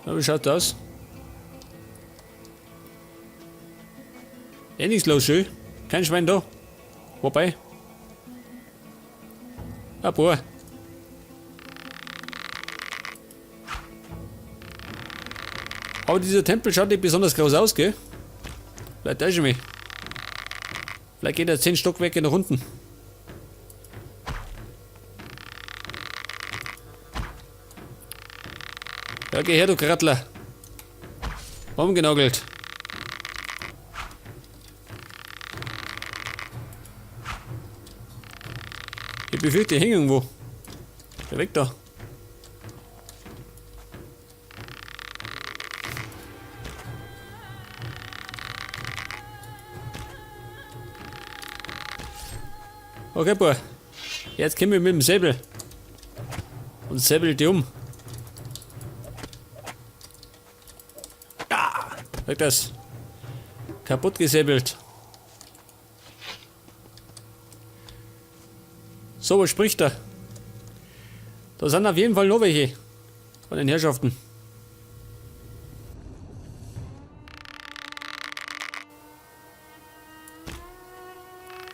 Na, wie schaut das aus? Eh nichts los, schön. Kein Schwein da. Wobei. Ein paar. Aber dieser Tempel schaut nicht besonders groß aus, gell? Vielleicht täusche ich mich. Vielleicht geht er 10 Stockwerke nach unten. Ja, geh her, du Krattler. Umgenagelt. Ich befürchte, ich hänge irgendwo. Geh weg da. Okay, Boah. Jetzt kommen wir mit dem Säbel. Und säbel die um. Ah, weg das. Kaputt gesäbelt. So, was spricht er? Da sind auf jeden Fall noch welche von den Herrschaften.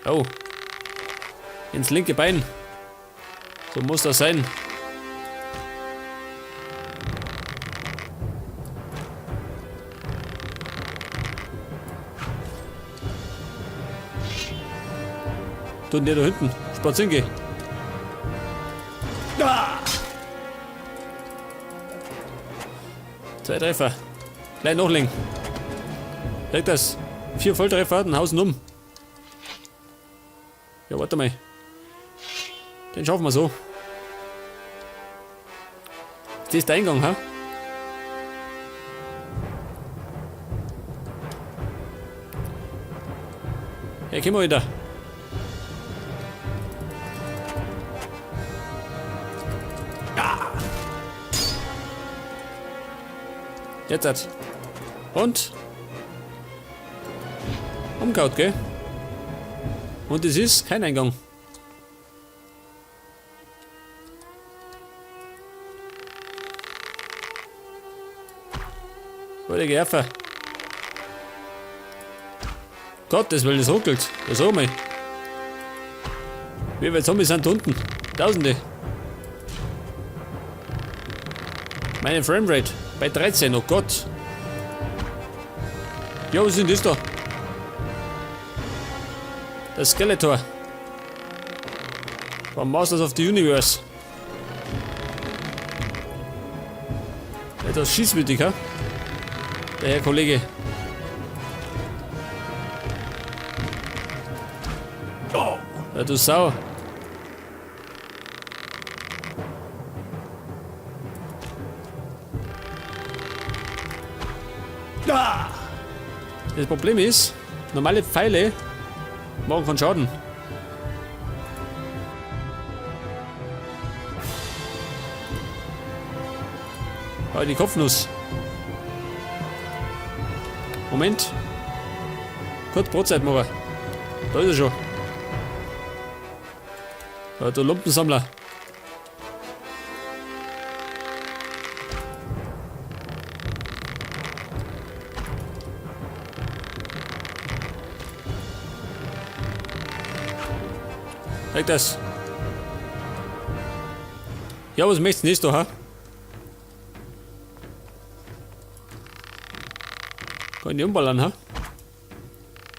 Oh. Ins linke Bein. So muss das sein. Tut der da hinten? Spazieren gehen. Ah! 2 Treffer. Gleich nachlegen. Leg das. 4 Volltreffer, dann hausen um. Ja, warte mal. Den schaffen wir so. Ist das der Eingang, ha? Ja, komm mal wieder. Ah! Jetzt hat. Und? Umgehaut, gell? Und es ist kein Eingang. Wo der Gerfer? Gottes Willen, es ruckelt. Das sag mal. Wie viele Zombies sind da unten? Tausende. Meine Framerate bei 13, oh Gott. Ja, was ist denn das da? Das Skeletor. Vom Masters of the Universe. Etwas schießwütig, ha? Der Herr Kollege. Oh, ja, du Sau. Ah! Das Problem ist, normale Pfeile machen keinen Schaden. Ah, die Kopfnuss. Moment. Kurz Brotzeit machen. Da ist er schon. Da, der Lumpensammler. Zeig das. Ja, was möchtest du denn da, ha? Kann ich die umballern, ha?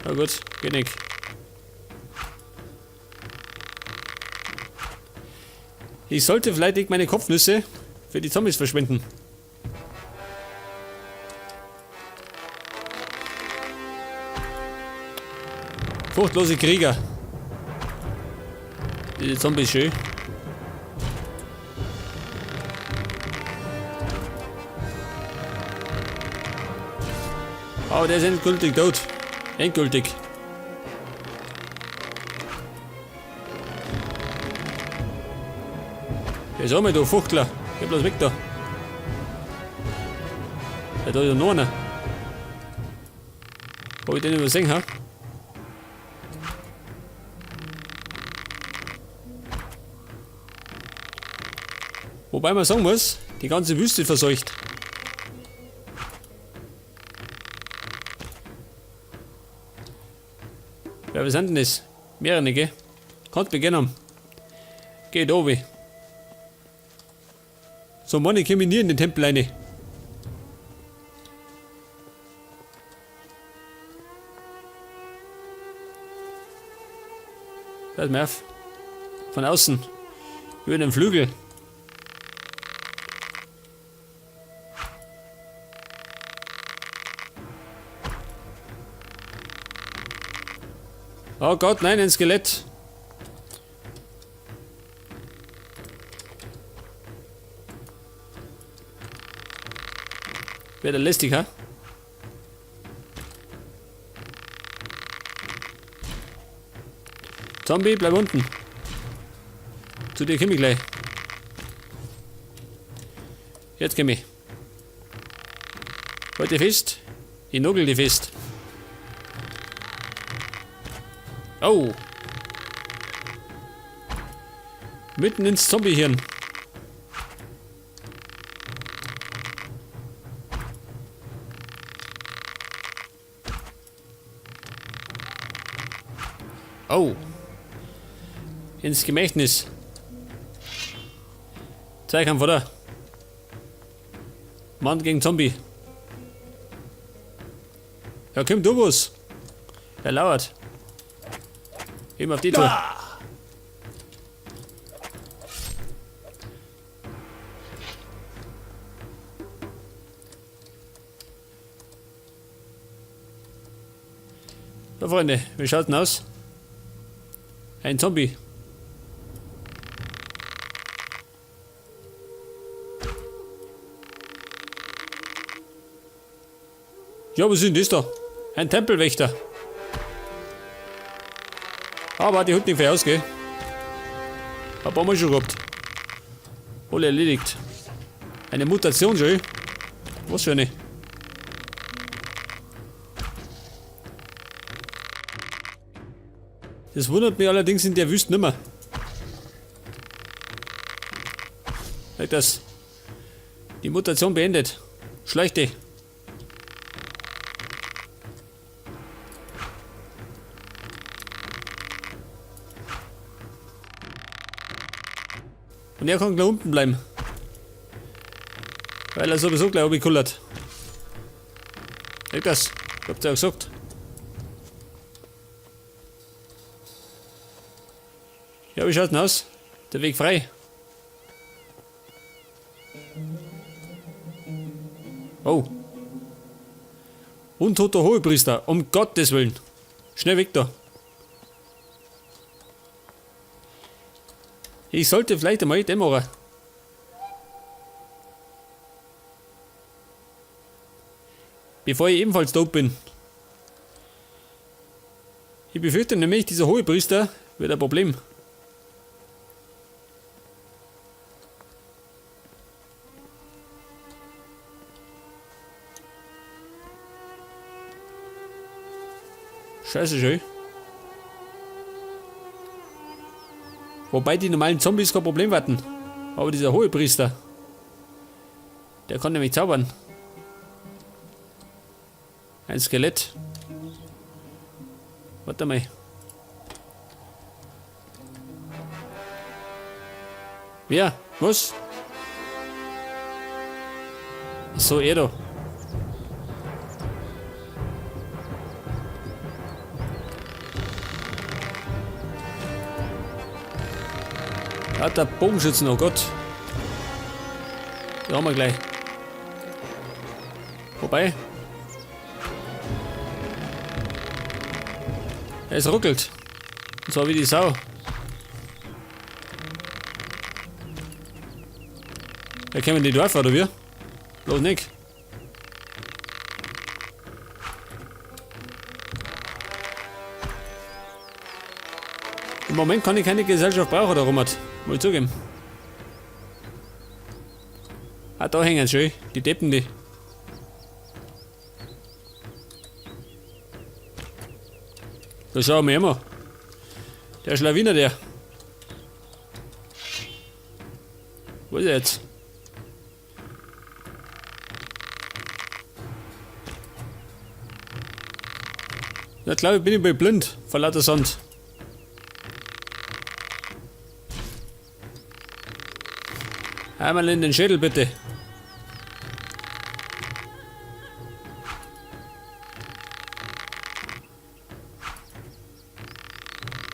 Na gut, geht nicht. Ich sollte vielleicht nicht meine Kopfnüsse für die Zombies verschwenden. Furchtlose Krieger. Diese Zombies schön. Aber der ist endgültig tot. Endgültig. Ja, sag mal, du Fuchtler. Geh bloß weg da. Ja, da ist ja noch einer. Hab ich den übersehen, ha? Wobei man sagen muss, die ganze Wüste verseucht. Ja, was sind denn das? Mehrere, gell? Kannst beginnen. Geht oben. So, Mann, ich komme nie in den Tempel rein. Hört mir auf. Von außen. Über den Flügel. Oh Gott, nein, ein Skelett. Wird er lästig, ha? Zombie, bleib unten. Zu dir komme ich gleich. Jetzt komm ich. Halt dich fest. Ich nagel dich fest. Oh. Mitten ins Zombie-Hirn. Oh. Ins Gemächtnis. Zweikampf, oder? Mann gegen Zombie. Ja, komm, du was. Er lauert. Eben auf die Tour. So, Freunde, wie schaut's denn aus? Ein Zombie. Ja, was ist denn das da? Ein Tempelwächter. Aber die Hut nicht aus, gell? Ein paar Mal schon gehabt. Alle erledigt. Eine Mutation schon. Was für eine? Das wundert mich allerdings in der Wüste nimmer. Das. Die Mutation beendet. Schleich dich. Und er kann gleich unten bleiben. Weil er sowieso gleich runterkullert. Das. Ich hab's ja gesagt. Ja, wie schaut's denn aus? Der Weg frei. Oh. Untoter Hohepriester, um Gottes Willen. Schnell weg da. Ich sollte vielleicht einmal den machen. Bevor ich ebenfalls tot bin. Ich befürchte nämlich, dieser Hohepriester wird ein Problem. Scheiße, schön. Wobei die normalen Zombies kein Problem hatten. Aber dieser Hohepriester, der kann nämlich zaubern. Ein Skelett. Warte mal. Wer? Was? Ach so, er da. Hat der Bogenschützen, oh Gott. Die haben wir gleich. Wobei. Es ruckelt. Und zwar wie die Sau. Da kämen die Dörfer, oder wir? Bloß nicht. Im Moment kann ich keine Gesellschaft brauchen, da rum. Muss ich zugeben. Ah, da hängen sie schön. Die Deppen, die. Da schauen wir immer. Der Schlawiner, der. Wo ist er jetzt? Ja, glaube ich, bin ich bei blind. Vor lauter Sand. Einmal in den Schädel, bitte.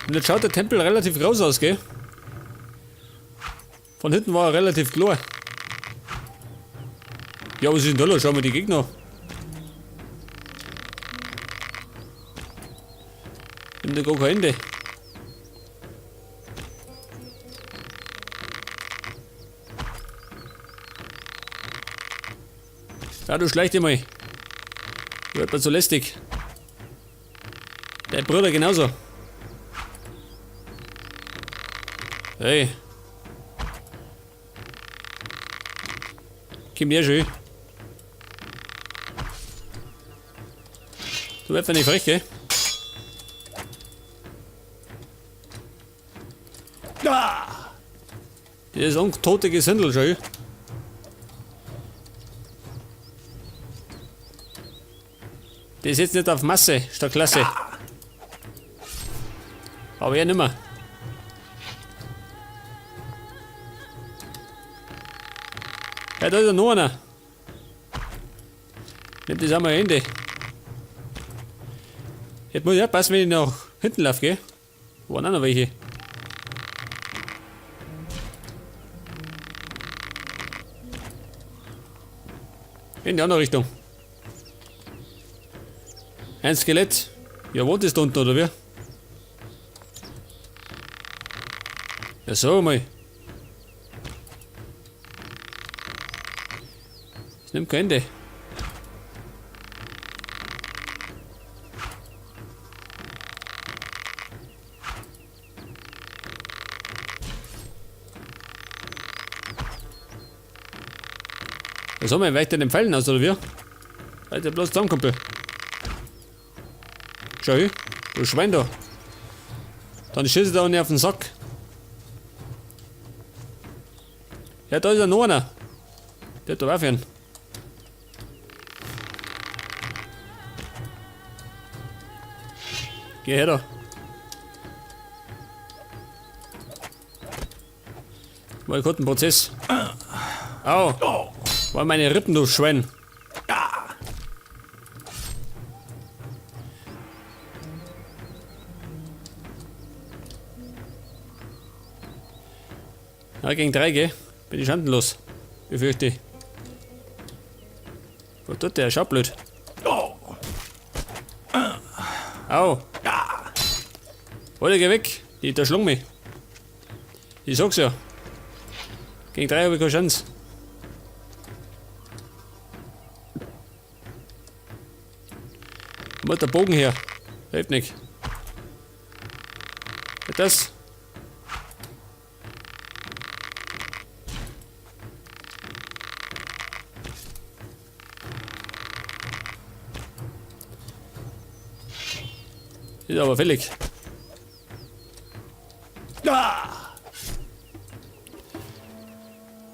Und jetzt schaut der Tempel relativ groß aus, gell? Von hinten war er relativ klar. Ja, was ist denn da los? Schauen wir die Gegner. Nimmt der gar kein Ende. Ja, du schleich dich mal. Wird mir so lästig. Der Bruder genauso. Hey. Komm her, schön. Du wirst ja nicht frech, gell? Ah! Das ist untote Gesindel, schön. Das ist jetzt nicht auf Masse, statt Klasse. Aber er nimmer. Ja, da ist ja noch einer. Nimm das einmal Hände. Jetzt muss ich aufpassen, wenn ich nach hinten laufe, gell? Waren auch noch welche. In die andere Richtung. Ein Skelett. Ja, wohnt das da unten, oder wie? Ja, sag mal. Es nimmt kein Ende. Was haben wir? Weicht den Pfeilen aus, oder wie? Alter, bloß zusammen, Kumpel. Schau hin, du Schwein da. Dann schießt er da nicht auf den Sack. Ja, da ist ja noch einer. Der hat da auch einen. Geh her da. War gerade ein Prozess. Au. War meine Rippen, du Schwein. Ja, gegen 3, gell? Bin ich schandenlos. Befürchte ich. Was tut der? Schaut blöd. Au. Alter, geh weg. Die da schlagen mich. Ich sag's ja. Gegen 3 hab ich keine Chance. Wo muss der Bogen her? Hilft nicht. Geht das? Ist aber fällig. Ah!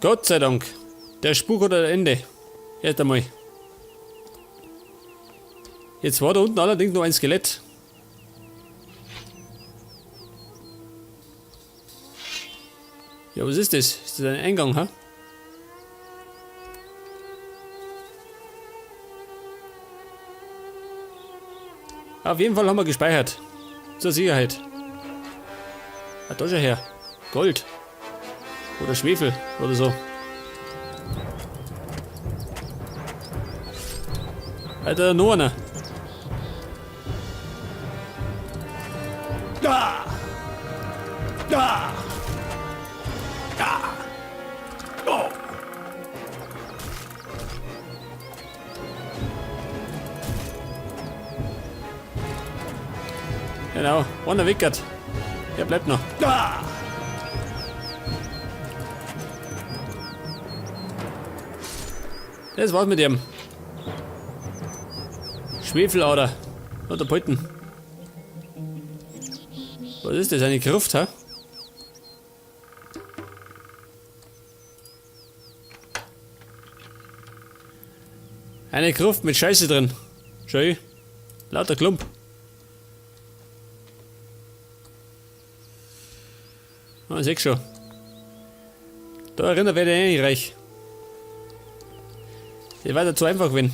Gott sei Dank. Der Spuk hat ein Ende. Erst einmal. Jetzt war da unten allerdings noch ein Skelett. Ja, was ist das? Ist das ein Eingang, ha? Auf jeden Fall haben wir gespeichert. Zur Sicherheit. Ah, da schau her. Gold. Oder Schwefel oder so. Alter, noch einer. Da! Da! Da! Oh! Genau, einer wickert. Der bleibt noch. Da! Das war's mit dem. Schwefelader. Oder Beuten. Was ist das? Eine Gruft, hä? Eine Gruft mit Scheiße drin. Schön. Lauter Klump. Ah, seh schon. Da erinnert werde ich eh nicht reich. Die war da zu einfach gewesen.